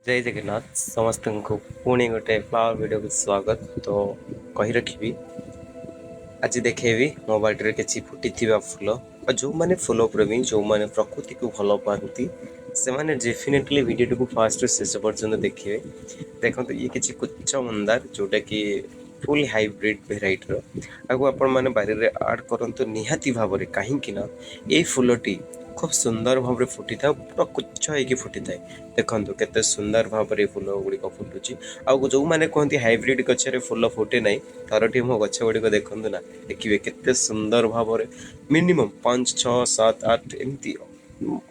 ଜୟ ଜଗନ୍ନାଥ ସମସ୍ତଙ୍କୁ, ପୁଣି ଗୋଟେ ଫ୍ଲାୱାର ଭିଡ଼ିଓକୁ ସ୍ୱାଗତ। ତ କହି ରଖିବି, ଆଜି ଦେଖେଇବି ମୋ ବାଡ଼ିରେ କିଛି ଫୁଟିଥିବା ଫୁଲ। ଆଉ ଯେଉଁମାନେ ଫୁଲ ପ୍ରେମୀ, ଯେଉଁମାନେ ପ୍ରକୃତିକୁ ଭଲ ପାଆନ୍ତି, ସେମାନେ ଡେଫିନେଟଲି ଭିଡ଼ିଓଟିକୁ ଫାଷ୍ଟରୁ ଶେଷ ପର୍ଯ୍ୟନ୍ତ ଦେଖିବେ। ଦେଖନ୍ତୁ, ଇଏ କିଛି କୁଚ୍ଛ ମନ୍ଦାର, ଯେଉଁଟାକି ଫୁଲ୍ ହାଇବ୍ରିଡ୍ ଭେରାଇଟିର। ଆକୁ ଆପଣମାନେ ବାରିରେ ଆଡ଼୍ କରନ୍ତୁ ନିହାତି ଭାବରେ, କାହିଁକି ନା ଏଇ ଫୁଲଟି ଖୁବ୍ ସୁନ୍ଦର ଭାବରେ ଫୁଟିଥାଏ, ପୁରା କୁଚ୍ଛ ହେଇକି ଫୁଟିଥାଏ। ଦେଖନ୍ତୁ କେତେ ସୁନ୍ଦର ଭାବରେ ଫୁଲ ଗୁଡ଼ିକ ଫୁଟୁଛି। ଆଉ ଯେଉଁମାନେ କୁହନ୍ତି ହାଇବ୍ରିଡ୍ ଗଛରେ ଫୁଲ ଫୁଟେ ନାହିଁ, ଥରଟି ମୋ ଗଛ ଗୁଡ଼ିକ ଦେଖନ୍ତୁ ନା, ଦେଖିବେ କେତେ ସୁନ୍ଦର ଭାବରେ ମିନିମମ୍ 5, 6, 7, 8 ଏମିତି,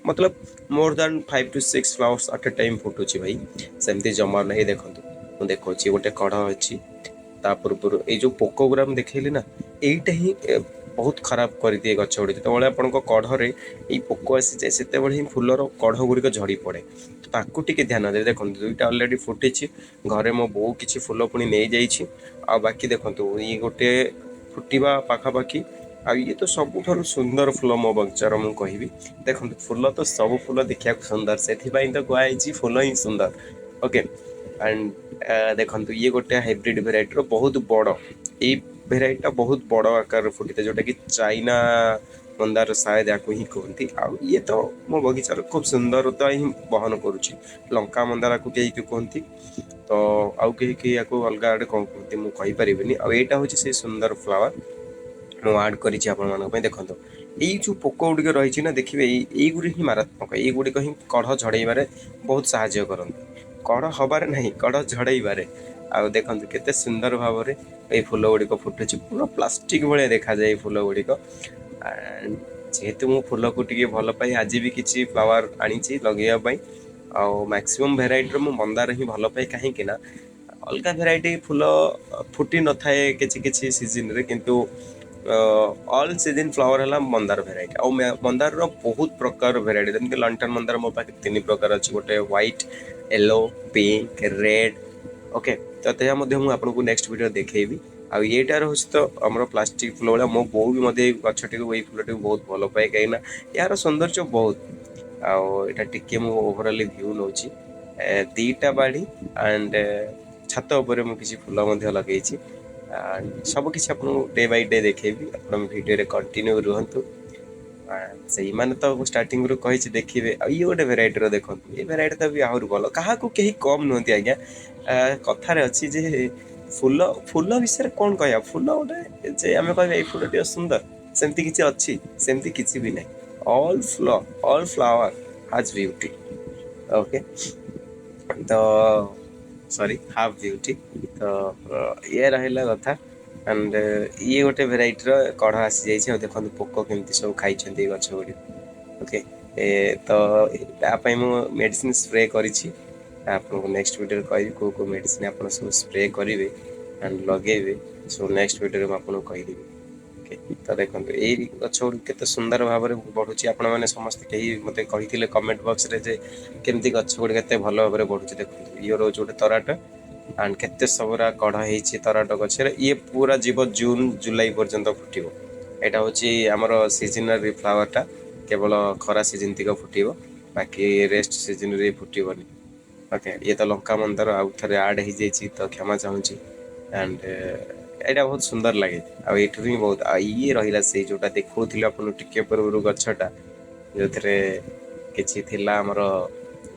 ମତଲବ more than 5 to 6 flowers at a time ଫୁଟୁଛି ଭାଇ। ସେମିତି ଜମା ନାହିଁ। ଦେଖନ୍ତୁ, ମୁଁ ଦେଖାଉଛି, ଗୋଟେ କଢ଼ ଅଛି। ତା ପୂର୍ବରୁ ଏଇ ଯେଉଁ ପୋକ ଗୁଡ଼ା ମୁଁ ଦେଖେଇଲି ନା, ଏଇଟା ହିଁ ବହୁତ ଖରାପ କରିଦିଏ ଗଛ ଗୁଡ଼ିକ। ଯେତେବେଳେ ଆପଣଙ୍କ କଢ଼ରେ ଏଇ ପୋକ ଆସିଯାଏ, ସେତେବେଳେ ହିଁ ଫୁଲର କଢ଼ ଗୁଡ଼ିକ ଝଡ଼ି ପଡ଼େ। ତାକୁ ଟିକେ ଧ୍ୟାନ ଦେବେ। ଦେଖନ୍ତୁ, ଦୁଇଟା ଅଲରେଡ଼ି ଫୁଟିଛି। ଘରେ ମୋ ବୋଉ କିଛି ଫୁଲ ପୁଣି ନେଇଯାଇଛି। ଆଉ ବାକି ଦେଖନ୍ତୁ, ଇଏ ଗୋଟେ ଫୁଟିବା ପାଖାପାଖି। ଆଉ ଇଏ ତ ସବୁଠାରୁ ସୁନ୍ଦର ଫୁଲ ମୋ ବଗିଚାର ମୁଁ କହିବି। ଦେଖନ୍ତୁ, ଫୁଲ ତ ସବୁ ଫୁଲ ଦେଖିବାକୁ ସୁନ୍ଦର, ସେଥିପାଇଁ ତ କୁହାହେଇଛି ଫୁଲ ହିଁ ସୁନ୍ଦର। ଓକେ, ଆଣ୍ଡ ଦେଖନ୍ତୁ, ଇଏ ଗୋଟେ ହାଇବ୍ରିଡ୍ ଭେରାଇଟିର, ବହୁତ ବଡ଼। ଏଇ ଭେରାଇଟିଟା ବହୁତ ବଡ଼ ଆକାରରେ ଫୁଟିଥାଏ, ଯେଉଁଟାକି ଚାଇନା ମନ୍ଦାର ସାୟଦ ୟାକୁ ହିଁ କୁହନ୍ତି। ଆଉ ଇଏ ତ ମୋ ବଗିଚାର ଖୁବ୍ ସୁନ୍ଦରତା ହିଁ ବହନ କରୁଛି। ଲଙ୍କା ମନ୍ଦାରକୁ କେହି କେହି କୁହନ୍ତି ତ, ଆଉ କେହି କେହି ୟାକୁ ଅଲଗା ଆଡ଼େ କ'ଣ କୁହନ୍ତି ମୁଁ କହିପାରିବିନି। ଆଉ ଏଇଟା ହେଉଛି ସେଇ ସୁନ୍ଦର ଫ୍ଲାୱାର ମୁଁ ଆଡ଼୍ କରିଛି ଆପଣମାନଙ୍କ ପାଇଁ। ଦେଖନ୍ତୁ, ଏଇ ଯେଉଁ ପୋକ ଗୁଡ଼ିକ ରହିଛି ନା, ଦେଖିବେ, ଏଇଗୁଡ଼ିକ ହିଁ ମାରାତ୍ମକ। ଏଇଗୁଡ଼ିକ ହିଁ କଢ଼ ଝଡ଼େଇବାରେ ବହୁତ ସାହାଯ୍ୟ କରନ୍ତି, କଢ଼ ହବାରେ ନାହିଁ, କଢ଼ ଝଡ଼େଇବାରେ। ଆଉ ଦେଖନ୍ତୁ କେତେ ସୁନ୍ଦର ଭାବରେ ଏଇ ଫୁଲ ଗୁଡ଼ିକ ଫୁଟୁଛି, ପୁରା ପ୍ଲାଷ୍ଟିକ୍ ଭଳିଆ ଦେଖାଯାଏ ଏଇ ଫୁଲ ଗୁଡ଼ିକ। ଯେହେତୁ ମୁଁ ଫୁଲକୁ ଟିକେ ଭଲ ପାଏ, ଆଜି ବି କିଛି ଫ୍ଲାୱାର ଆଣିଛି ଲଗେଇବା ପାଇଁ। ଆଉ ମ୍ୟାକ୍ସିମମ୍ ଭେରାଇଟିର ମୁଁ ମନ୍ଦାର ହିଁ ଭଲ ପାଏ, କାହିଁକି ନା ଅଲଗା ଭେରାଇଟି ଫୁଲ ଫୁଟି ନଥାଏ କିଛି କିଛି ସିଜିନ୍ରେ, କିନ୍ତୁ ଅଲ୍ ସିଜିନ୍ ଫ୍ଲାୱାର ହେଲା ମନ୍ଦାର ଭେରାଇଟି। ଆଉ ମନ୍ଦାରର ବହୁତ ପ୍ରକାର ଭେରାଇଟି, ଯେମିତି ଲଣ୍ଠନ ମନ୍ଦାର ମୋ ପାଖରେ ତିନି ପ୍ରକାର ଅଛି, ଗୋଟେ white, yellow, pink, red. Okay, ତ ଏହା ମଧ୍ୟ ମୁଁ ଆପଣଙ୍କୁ ନେକ୍ସଟ ଭିଡ଼ିଓ ଦେଖେଇବି। ଆଉ ଏଇଟା ରହୁଛି ତ ଆମର ପ୍ଲାଷ୍ଟିକ୍ ଫୁଲ ଭଳିଆ। ମୋ ବୋଉ ବି ମଧ୍ୟ ଏଇ ଗଛଟିକୁ, ଏଇ ଫୁଲଟିକୁ ବହୁତ ଭଲ ପାଏ, କାହିଁକିନା ଏହାର ସୌନ୍ଦର୍ଯ୍ୟ ବହୁତ। ଆଉ ଏଇଟା ଟିକେ ମୁଁ ଓଭରାଲି ଭ୍ୟୁ ନେଉଛି। ଦୁଇଟା ବାଡ଼ି ଆଣ୍ଡ ଛାତ ଉପରେ ମୁଁ କିଛି ଫୁଲ ମଧ୍ୟ ଲଗେଇଛି। ସବୁ କିଛି ଆପଣଙ୍କୁ ଡେ ବାଇ ଡେ ଦେଖେଇବି, ଆପଣ ଭିଡ଼ିଓରେ କଣ୍ଟିନ୍ୟୁ ରୁହନ୍ତୁ। ସେଇମାନେ ତ ମୁଁ ଷ୍ଟାର୍ଟିଂରୁ କହିଛି, ଦେଖିବେ। ଆଉ ଇଏ ଗୋଟେ ଭେରାଇଟିର, ଦେଖନ୍ତୁ, ଏ ଭେରାଇଟି ବି ଆହୁରି ଭଲ। କାହାକୁ କେହି କମ୍ ନୁହନ୍ତି ଆଜ୍ଞା। କଥାରେ ଅଛି ଯେ ଫୁଲ, ଫୁଲ ବିଷୟରେ କ'ଣ କହିବା? ଫୁଲ ଗୋଟେ ଯେ ଆମେ କହିବା ଏଇ ଫୁଲଟି ସୁନ୍ଦର, ସେମିତି କିଛି ଅଛି? ସେମିତି କିଛି ବି ନାହିଁ। ଅଲ୍ ଫୁଲ, all flower has beauty. Okay, ତ ସରି, have beauty. ତ ଇଏ ରହିଲା କଥା। ଆଣ୍ଡ ଇଏ ଗୋଟେ ଭେରାଇଟିର କଢ଼ ଆସିଯାଇଛି। ଆଉ ଦେଖନ୍ତୁ ପୋକ କେମିତି ସବୁ ଖାଇଛନ୍ତି ଏଇ ଗଛ ଗୁଡ଼ିକ। ଓକେ, ତ ତା ପାଇଁ ମୁଁ ମେଡ଼ିସିନ ସ୍ପ୍ରେ କରିଛି। ଆପଣଙ୍କୁ ନେକ୍ସଟ ଭିଡ଼ିଓରେ କହିବି କେଉଁ କେଉଁ ମେଡ଼ିସିନ ଆପଣ ସବୁ ସ୍ପ୍ରେ କରିବେ ଆଣ୍ଡ ଲଗେଇବେ। ସବୁ ନେକ୍ସଟ ଭିଡ଼ିଓରେ ମୁଁ ଆପଣଙ୍କୁ କହିଦେବି। ଓକେ, ତ ଦେଖନ୍ତୁ ଏଇ ଗଛ ଗୁଡ଼ିକ କେତେ ସୁନ୍ଦର ଭାବରେ ବଢ଼ୁଛି। ଆପଣମାନେ ସମସ୍ତେ କେହି ମୋତେ କହିଥିଲେ କମେଣ୍ଟ ବକ୍ସରେ ଯେ କେମିତି ଗଛ ଗୁଡ଼ିକ ଏତେ ଭଲ ଭାବରେ ବଢ଼ୁଛି। ଦେଖନ୍ତୁ, ଇଏ ରହୁଛି ଗୋଟେ ତରାଟ, ଆଣ୍ଡ କେତେ ସବୁରା କଢ଼ ହେଇଛି ତରାଟ ଗଛରେ। ଇଏ ପୁରା ଯିବ, ଜୁନ୍ ଜୁଲାଇ ପର୍ଯ୍ୟନ୍ତ ଫୁଟିବ। ଏଇଟା ହେଉଛି ଆମର ସିଜନାଲ ଫ୍ଲାୱାରଟା, କେବଳ ଖରା ସିଜନ୍ ତିକ ଫୁଟିବ, ବାକି ରେଷ୍ଟ ସିଜନରେ ଫୁଟିବନି। ଓକେ, ଇଏ ତ ଲଙ୍କା ମନ୍ଦାର ଆଉ ଥରେ ଆଡ଼୍ ହେଇଯାଇଛି, ତ କ୍ଷମା ଚାହୁଁଛି। ଆଣ୍ଡ ଏଇଟା ବହୁତ ସୁନ୍ଦର ଲାଗେ। ଆଉ ଏଇଠୁ ହିଁ ବହୁତ। ଆଉ ଇଏ ରହିଲା ସେଇ ଯୋଉଟା ଦେଖାଉଥିଲି ଆପଣଙ୍କୁ ଟିକେ ପୂର୍ବରୁ ଗଛଟା, ଯେଉଁଥିରେ କିଛି ଥିଲା ଆମର,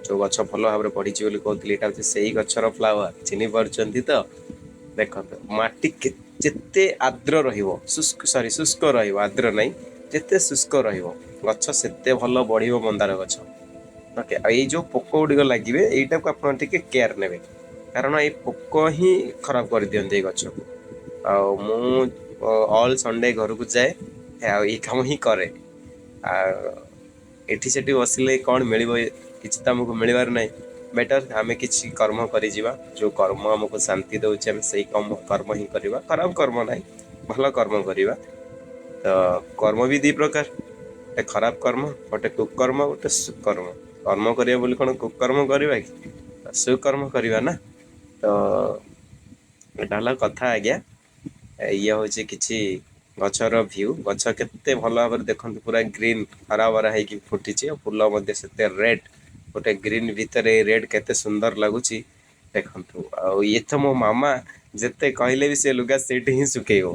ଯୋଉ ଗଛ ଭଲ ଭାବରେ ବଢ଼ିଛି ବୋଲି କହୁଥିଲି, ଏଇଟା ହେଉଛି ସେଇ ଗଛର ଫ୍ଲାୱାର। ଚିହ୍ନି ପାରୁଛନ୍ତି ତ? ଦେଖନ୍ତୁ, ମାଟି ଯେତେ ଆର୍ଦ୍ର ରହିବ, ଶୁଷ୍କ, ସରି, ଶୁଷ୍କ ରହିବ, ଆର୍ଦ୍ର ନାହିଁ, ଯେତେ ଶୁଷ୍କ ରହିବ ଗଛ ସେତେ ଭଲ ବଢ଼ିବ ମନ୍ଦାର ଗଛ। ଓକେ, ଆଉ ଏଇ ଯୋଉ ପୋକ ଗୁଡ଼ିକ ଲାଗିବେ, ଏଇଟାକୁ ଆପଣ ଟିକେ କେୟାର ନେବେ, କାରଣ ଏଇ ପୋକ ହିଁ ଖରାପ କରିଦିଅନ୍ତି ଏଇ ଗଛକୁ। ଆଉ ମୁଁ ଅଲ୍ ସଣ୍ଡେ ଘରକୁ ଯାଏ ଆଉ ଏଇ କାମ ହିଁ କରେ। ଆଉ ଏଠି ସେଠି ବସିଲେ କ'ଣ ମିଳିବ? କିଛି ତ ଆମକୁ ମିଳିବାର ନାହିଁ। ବେଟର ଆମେ କିଛି କର୍ମ କରିଯିବା। ଯେଉଁ କର୍ମ ଆମକୁ ଶାନ୍ତି ଦେଉଛି, ଆମେ ସେଇ କର୍ମ ହିଁ କରିବା। ଖରାପ କର୍ମ ନାହିଁ, ଭଲ କର୍ମ କରିବା। ତ କର୍ମ ବି ଦୁଇ ପ୍ରକାର, ଗୋଟେ ଖରାପ କର୍ମ, ଗୋଟେ କୁକର୍ମ, ଗୋଟେ ସୁକର୍ମ। କର୍ମ କରିବା ବୋଲି କ'ଣ କୁକର୍ମ କରିବା କି? ସୁକର୍ମ କରିବା ନା। ତ ଏଇଟା ହେଲା କଥା ଆଜ୍ଞା। ଇଏ ହେଉଛି କିଛି ଗଛର ଭ୍ୟୁ। ଗଛ କେତେ ଭଲ ଭାବରେ ଦେଖନ୍ତୁ, ପୁରା ଗ୍ରୀନ୍, ହରା ଭରା ହେଇକି ଫୁଟିଛି। ଆଉ ଫୁଲ ମଧ୍ୟ ସେତେ ରେଡ୍। ଗୋଟେ ଗ୍ରୀନ୍ ଭିତରେ ରେଡ୍ କେତେ ସୁନ୍ଦର ଲାଗୁଛି ଦେଖନ୍ତୁ। ଆଉ ଇଏ ତ ମୋ ମାମା, ଯେତେ କହିଲେ ବି ସେ ଲୁଗା ସେଇଠି ହିଁ ଶୁଖେଇବ।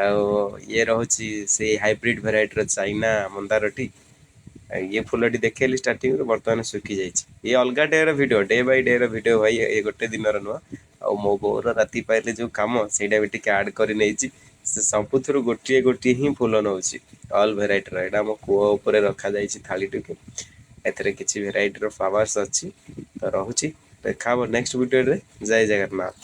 ଆଉ ଇଏ ରହୁଛି ସେଇ ହାଇବ୍ରିଡ୍ ଭେରାଇଟିର ଚାଇନା ମନ୍ଦାରଟି। ଇଏ ଫୁଲଟି ଦେଖେଇଲି ଷ୍ଟାର୍ଟିଂରୁ, ବର୍ତ୍ତମାନ ଶୁଖି ଯାଇଛି। ଇଏ ଅଲଗା ଡେର ଭିଡ଼ିଓ, ଡେ ବାଇ ଡେର ଭିଡ଼ିଓ ଭାଇ, ଏ ଗୋଟେ ଦିନର ନୁହଁ। ଆଉ ମୋ ବୋଉର ରାତି ପାଇଲେ ଯେଉଁ କାମ, ସେଇଟା ବି ଟିକେ ଆଡ଼୍ କରି ନେଇଛି। ସେ ସବୁଥିରୁ ଗୋଟିଏ ଗୋଟିଏ ହିଁ ଫୁଲ ନେଉଛି, ଅଲ୍ ଭେରାଇଟିର। ଏଇଟା ଆମ କୂଅ ଉପରେ ରଖାଯାଇଛି ଥାଳିଟିକୁ, ଏଥିରେ କିଛି ଭେରାଇଟିର ଫ୍ଲାୱାର୍ସ ଅଛି। ତ ରହୁଛି, ଦେଖା ହବ ନେକ୍ସଟ ଭିଡ଼ିଓରେ। ଜୟ ଜଗନ୍ନାଥ।